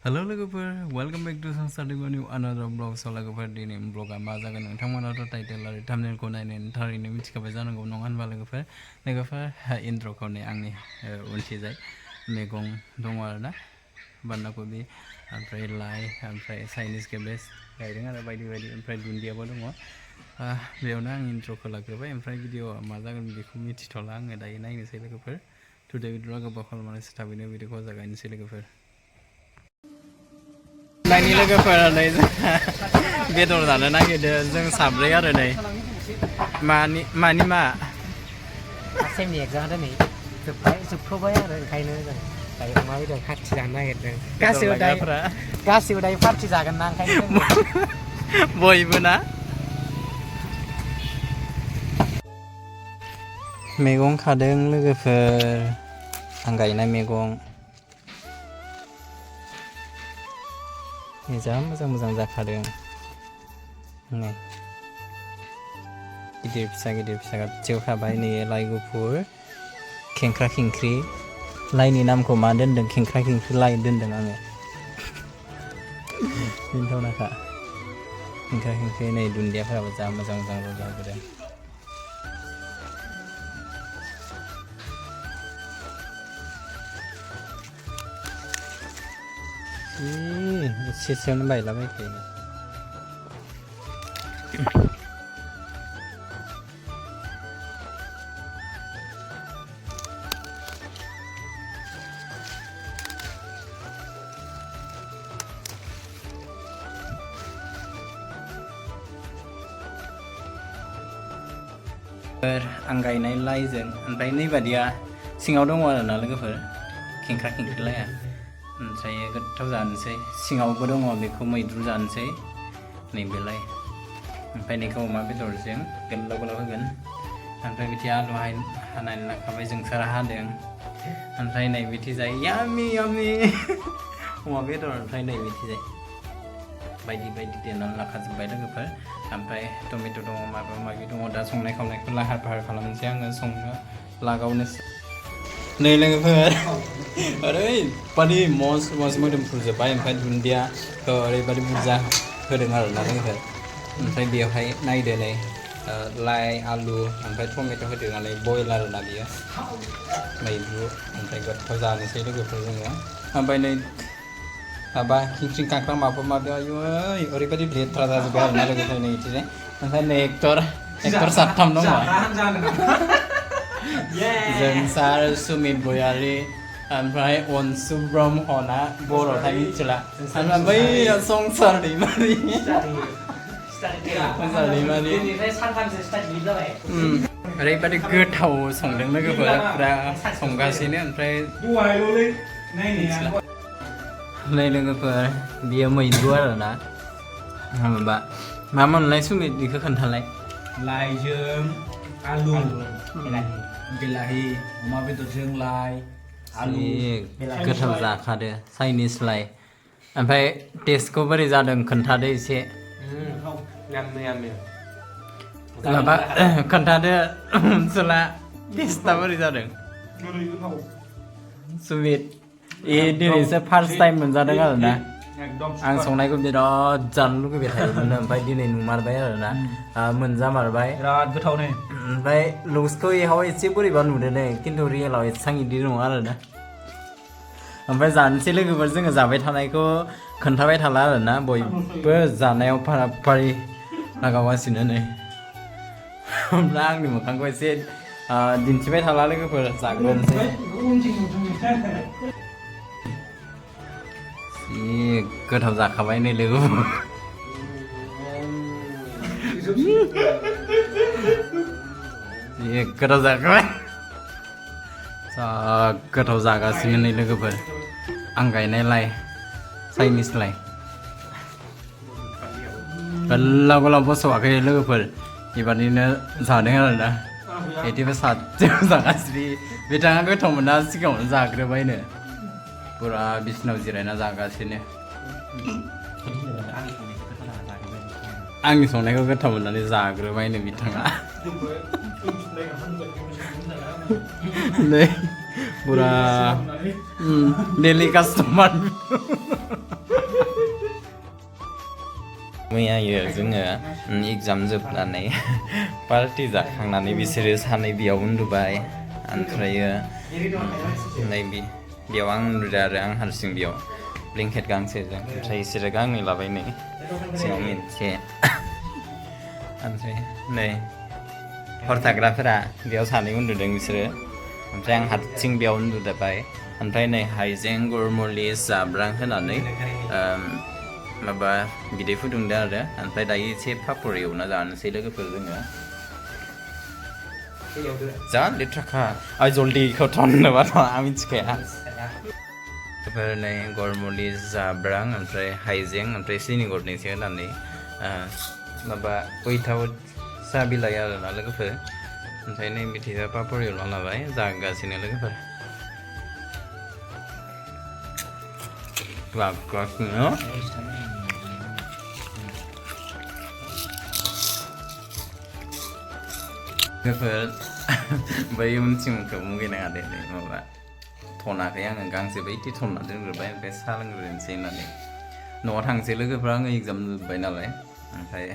हेल' लोगोफोर welcome back to संसारनि new अनादर blog स' लोगोफोर दिनै ब्लगा मा जागोन नोंथांमोनाथ' टाइटेल आरो थाम्बनेलखौ नायनानै थारैनो मिथिखाबाय जानांगौ नङा होनबा लोगोफोर इन्ट्र'खौ नै आंनि उनथिंजाय मैगं दङ आरोना बान्दा कबि ओमफ्राय लाइ ओमफ्राय चाइनिस केबेज गायदों आरो बायदि बायदि ओमफ्राय दुन्दियाबो दङ बेयावनो आं इन्ट्र'खौ लाग्रोबाय ओमफ्राय भिडिअ'आ मा जागोन बेखौ मिथिथ'ला आङो दायो नायनोसै लोगोफोर टुडे भिडिअ'आ गोबाव खालामनानैसो थाबैनो भिडिअ'खौ जागायनोसै लोगोफोर नायनि लोगोफोरा नै बेदर जानो नागिरदों जों साब्रै आरो नै मानि मा सेमनि एगजाम दिनै जोबथ'बाय आरो ओंखायनो जों दायो अमा बेदर पार्टि जानो नागिरदों गासिबो दायो पार्टि जागोन ना ओंखायनो बयबो ना मैगं खादों लोगोफोर आं गायनाय मैगं जा मोजां जाखादों नै गिदिर फिसा गाज्रियाव खाबाय नै लाइ गुफुर खेंख्रा खेंख्रि लाइनि नामखौ मा दोनदों खेंख्रा खेंख्रि लाइ दोनदों आङो मिन्थावनाखा खेंख्रा खेंख्रि नै दुन्दियाफोराबो जा मोजां रज'बोदों सेरसेयावनो बायलाबायखायो आं गायनाय लाइजों ओमफ्राय नैबादिया सिङाव दङ आरोना लोगोफोर खेंख्रा खेंख्रि लाइया ओमफ्राय गोथाव जानोसै सिङावबो दङ बेखौ मैद्रु जानोसै नैबेलाय ओमफ्राय बेखौ अमा बेदरजों गोलाव होगोन ओमफ्राय बिदि आलु हानानै लाखाबाय जों सोर हादों ओमफ्राय नै बिदि जायो यामि अमा बेदर ओमफ्राय नै बिदि जायो बायदि देनानै लाखाजोब्बाय लोगोफोर ओमफ्राय टमेट' दङ माबा माबि दङ दा संनाय खावनायखौ लाहार फाहार खालामनोसै आङो संनो लागावनोसै नै लोगोफोर ओरैबादि मस्त मोदोमफ्रुजोब्बाय ओमफ्राय दुन्दियाखौ ओरैबादि बुरजा होदों आरोना लोगोफोर ओमफ्राय बेवहाय नायदो नै लाइ आलु ओमफ्राय टमेट' होदों नालाय बयल आरोना बियो मैद्रु ओमफ्राय गोथाव जानोसै लोगोफोर जोङो ओमफ्राय नै माबा खिंख्रिं खांख्रां माबा माबि आयु ओरैबादि लेथ्रा जाजोब्बाय आरोना लोगोफोर नै बिदिनो ओमफ्राय नै एक्टर साथाम दङ जों सार सुमित गयारि ओमफ्राय अनसु ब्रह्मना बर'थाय मिथिला ओमफ्राय बै संसार दैमारि ओरैबादि गोथाव संदों लोगोफोर फुरा संगासिनो ओमफ्राय नै लोगोफोर बियो मैद्रु आरोना माबा मा मोनलाय सुमित बेखौ खोन्थालाय लाइजों आलु बिलाहि अमा बेदरजों लाइ आलु गोथाव जाखादो चाइनिस लाइ ओमफ्राय टेस्टखौ बोरै जादों खोन्थादो एसे माबा खोन्थादो सोला टेस्टआ बोरै जादों सुमित दिनैसो फार्स्ट टाइम मोनजादों आरोना आं संनायखौ बिराद जानो लुगैबाय थायोमोन ओमफ्राय दिनै नुमारबाय आरोना मोनजामारबाय बिराद गोथाव नै ओमफ्राय लुक्सखौ इहाव एसे बोरैबा नुदों नै खिन्थु रियेलाव एसेबां इदि नङा आरोना ओमफ्राय जानोसै लोगोफोर जोङो जाबाय थानायखौ खोन्थाबाय थाला आरोना बयबो जानायाव फारि लागावगासिनो नै ओमफ्राय आंनि मोखांखौ एसे दिन्थिबाय थाला लोगोफोर जाग्रोनोसै गोथाव जाखाबाय नै लोगोफोर गोथाव जाखाबाय जा गोथाव जागासिनो नै लोगोफोर आं गायनाय लाइ चाइनिस लाइ गोलाव बस'वाखै लोगोफोर बेबादिनो जादों आरोना बिदिबो साथियाव जागासिनो बिथाङा गोथाव मोना सिगाङावनो जाग्रोबायनो पुरा बिसिनाव जिरायना जागासिनो आंनि संनायखौ गोथाव मोननानै जाग्रोबायनो बिथाङा नै पुरा डेली कास्टमार मैयायो जोङो एग्जाम जोबनानै पार्टि जाखांनानै बिसोरो सानै बेयाव उन्दुबाय ओमफ्रायो बेयाव आं उन्दुदो आरो आं हारसिं बेयाव ब्लेंकेट गांसेजों ओमफ्राय बिसोरो गांनै लाबाय नै सिङाव मोनसे ओमफ्राय नै हर थाग्राफोरा बेयाव सानै उन्दुदों बिसोरो ओमफ्राय आं हारसिं बेयाव उन्दुबाय ओमफ्राय नै हाइजें गरमरिस जाब्रां होनानै माबा बिदै फुदुंदों आरो ओमफ्राय दायो एसे पापर एवना जानोसै लोगोफोर जोङो जा लेथ्राखा जल्दिखौ थननोबाथ' आं मिथिखाया बेफोर नै गरमरिस जाब्रां ओमफ्राय हाइजें ओमफ्राय सिनि गरनैसो होनानै माबा उइथाउट साहा बिलाइ आरोना लोगोफोर ओमफ्राय नै बिथिजा पापर एवना लाबाय जागासिनो लोगोफोर जागासिनो लोगोफोर बै उनथिंखौ मुगैनाङा दे माबा थनाखै आङो गांसे बैथि थनना दोनग्रोबाय ओमफ्राय साहा लोंग्रोनोसै होननानै न'आव थांसै लोगोफोर आङो एग्जाम जोब्बाय नालाय ओमफ्राय